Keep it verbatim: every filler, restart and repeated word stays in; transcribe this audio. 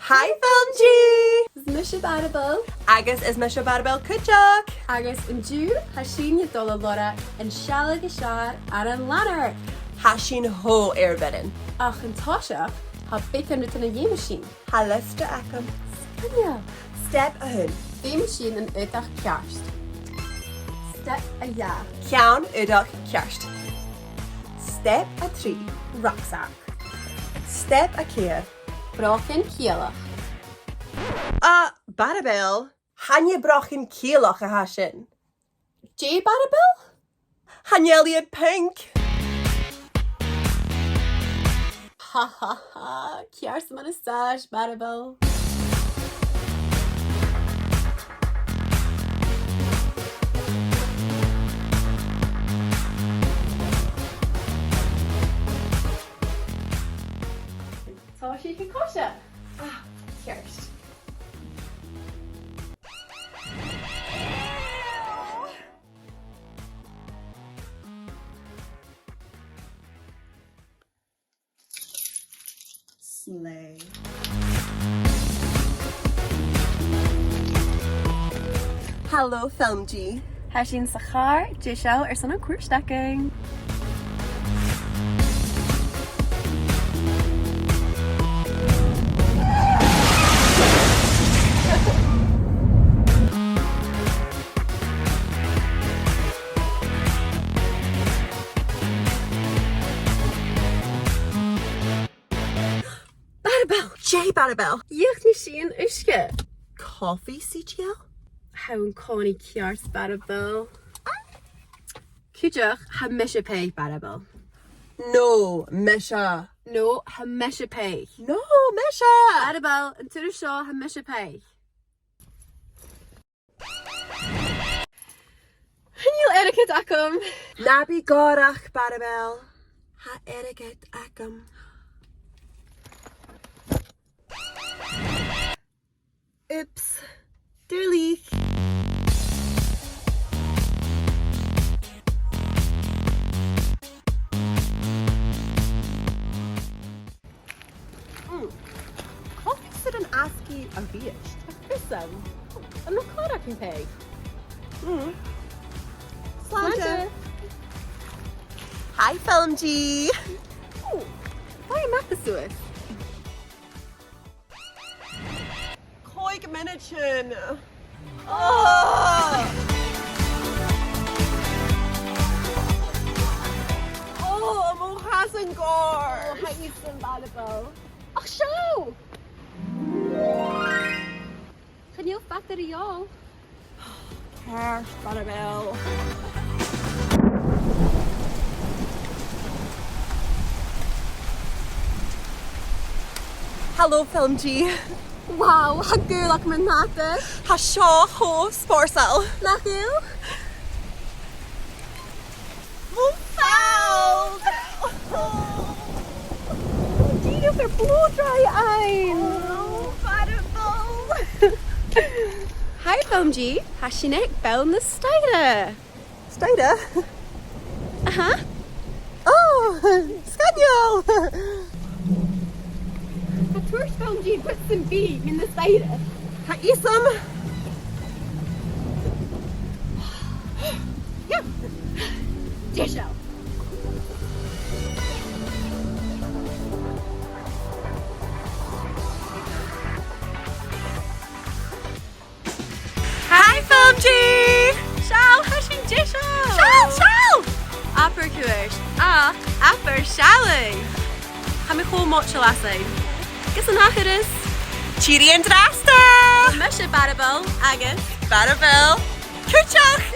Hi, FilmG! Is mise Barabal. Agus is mise Barabal cuideachd. Agus an-diugh, tha sinn a' dol a lorg an sealladh as fheàrr air an Lanark. Tha sinn cho air bhioran. Ach an toiseach, tha beagan rudan a dh'fheumas sinn. Tha liosta agam. Sgoinneil. Step a h-aon. Feumaidh sinn an aodach ceart. Step a dhà. Ceann aodach ceart. Step a trì. Rucksack. Step a ceithir. Brochan ciallach. A, Barabal, chan e brochan ciallach a tha sin. Dè, Barabal? Chan eil iad pinc. Ha ha ha, ceart 's a-mhàin as às, Barabal. Tha sinn a' coiseachd. Ah, ceart. Slay. Halò, FilmG. Tha sinn sa chàr, deiseil airson an cuairt againn. Barabal! Dè, Barabal? Dhìochuimhnich sinn uisge. Coffee, C G L? Tha thu an-còmhnaidh ceart, Barabal. Cuideachd, tha mise pèig, Barabal. No, mise. No, tha mise pèig. No, mise. Barabal, an turas seo, tha mise pèig. Chan eil airgead agam. Na bi gòrach, Barabal. Tha airgead agam. Oops. Duilich. Mm. Coffee 's an asgaidh a-rithist. Tha fios agam. An robh càil agad an-dè? Mm. Slàinte. Slàinte. Hi, FilmG. Oh, bha e math suas. Còig mionaidean. Oh! Oh, mo chasan gòrd! Oh, tha i sin, Barabal. Ach seo! Chan eil fada ri dhol. Ceart, Barabal. Halò, FilmG. Wow, tha gaol agam an-dràsta. Tha seo cho spòrsail. Nach eil? Mo falt! Dìreach air blow-dry fhaighinn! Oh, Barabal! Hi, FilmG. Tha sinn aig beul na staidhre. Staidhre? Aha. Oh, sgoinneil! Tha tuairt FilmG gu bheil sinn a' dol gu na staidhre. Tha fhios agam. Yeah. Deiseil. Hi, FilmG! Seall, tha sinn deiseil! Seall, seall! Abair cuairt, ach abair sealladh! Tha mi cho moiteil asainn. Gus an ath thuras! Tìoraidh an-dràsta! Mise Barabal agus Barabal cuideachd!